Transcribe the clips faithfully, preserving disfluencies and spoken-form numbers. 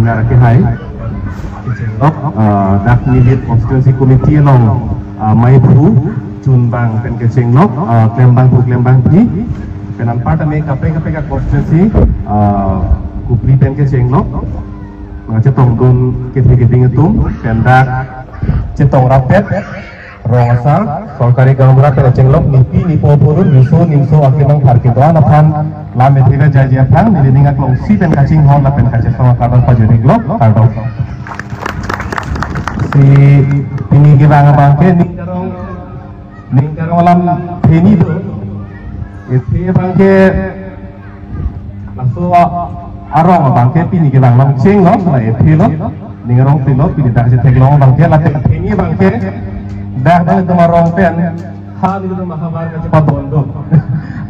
Dak kehai, kechenglok, ah, dak Nilip Constituency Committee along, ah, maiphu, chunbang pen kechenglok, ah, klembangphu klembangphli, pen anparta me kaprek kaprek a-constituency, ah, Kopili pen kechenglok, nangchetongdun kethe keding atum, pen dak chetong rapet, rong asar, sorkari gaonbura pen kechenglok, nipi nipo purun, riso nimso akemang pharkit do-an aphan, lam ethe kejai aphan, neli ning aklongsi pen kachinghon lapen kachesong akardom pajut-iklok, kardom. Si pini kevang abangke, ning karong, ning karong alam pheni do, ethe abangke, laso arong abangke pini kevang long cheng lo, la ethe lo, ning arong phelo, pini dak chetheklong abangke, lapen pheni abangke, dak dak itum arong pen, ha nelitum ahavar kachepadon do.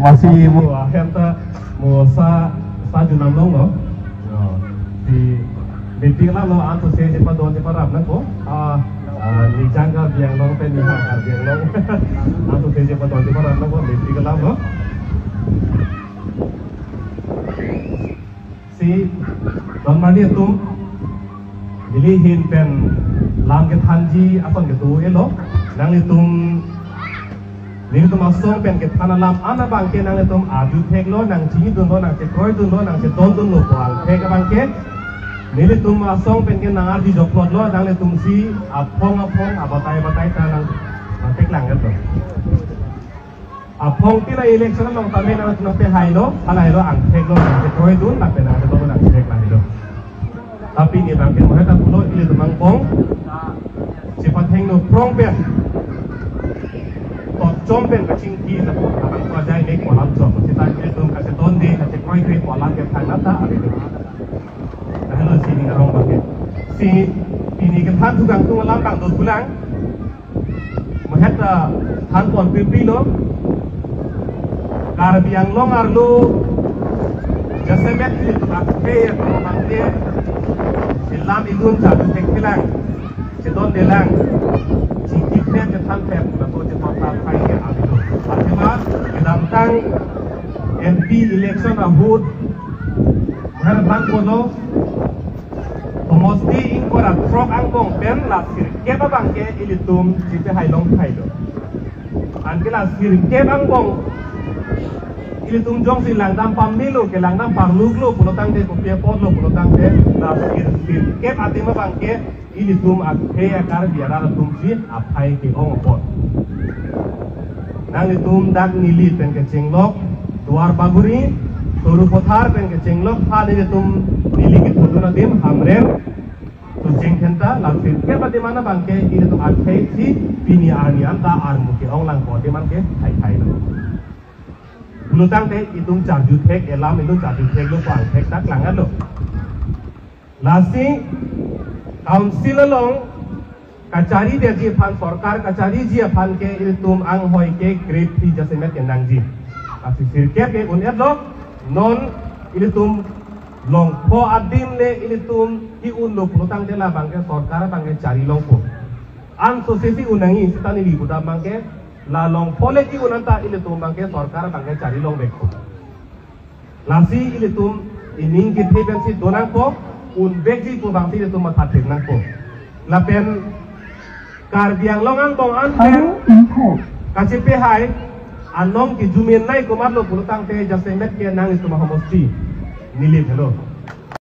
Masi mo ahem ta mo sa, sa junam long lo. Yo, si meeting alam lo, anso se chepadon cheparap nangpo. Ah, ah, ni jang Karbi Anglong pen ni ha Karbi Anglong. Anso se chepadon cheparap nangpo, meeting alam lo. Si don marli atum, neli ahin pen lam kethanji ason kedo-et lo, nanglitum, nelitum asong pen kethan alam an abangke nanglitum arju theklo, nangchinidunlo, nangchekroidunlo, nangchedondunlo pu angthek abangke, nelitum asong pen ke nang-arju jokplotlo, nanglitum si aphong aphong, abatai abatai ta nang, nangpeklang-etlo. Aphong pila election along tame nang nangpehailo, halailo angtheklo, nangchekroidun, lapen nangchedondun angthek lahelo. Tapi ni abangke mo heta pulo, ilitum angbong chepathengno prong pen, totchom pen kachingki lapu abang ko ajai mek pu alam chom. Seta ilitum kachedonde, kachekroide pu alam ke thangnat ta ave do. Nahelo si ning arong abangke. Si pini kethan thukang tung alam bang dot pulang. Mo heta than pon pirpirlo. Karbi Anglong arlo jasemet ilitum akhei atum abangke, si lam idun charju thekthelang, chedondelang, chingkiphet chethanphet, laso cheporta phai ke ave do. Athema kedamtang M P election ahut, mo heta than ponlo, homosti ingkoi ra throk angbong pen la sirkep abangke ilitum chepehailong thailo. Anke la sirkep angbong ilitum jongsi langdam pamelo, kelangdam parluklo pulo tangte, kopi apotlo pulo tangte, la sir, sirkep adim abangke ilitum akhei a-Karbi arat atum si aphai ke-ong apot. Nanglitum dak Nilip pen kechenglok, Duar Bagori, Sarupathar pen kechenglok, ha nelitum neli kethudun adim, Hamren, Tucheng Khenta, la sirkep adim an abangke ilitum akhei si pini arni anta armu ke-ong lang pu adim an ke hai hai lo. Pulo tangte itum charju thek, elam itum charju theklo pu angthek ta klang-etlo. Lasi council along kacharidetji aphan, sorkar kachariji aphan ke ilitum anghoi ke grade three jasemet ke nangji. Lasi sirkep ke un-etlo, non ilitum longpho adim le ki-unlo pulo tangte labangke sorkar abangke chari longpo. Anso sesi un nangji seta neli pudam abangke la longpho le ki-un anta ilitum abangke sorkar abangke chari longvekpo. Lasi ilitum ining kethe pensi do nangpo, unvekji pu abangsi ilitum matha thek nangpo. Lapen Karbi Anglong angbong an pen kachepehai anong kejumen nai komatlo pulo tangte jasemet ke nanglitum ahomosti Nilip helo.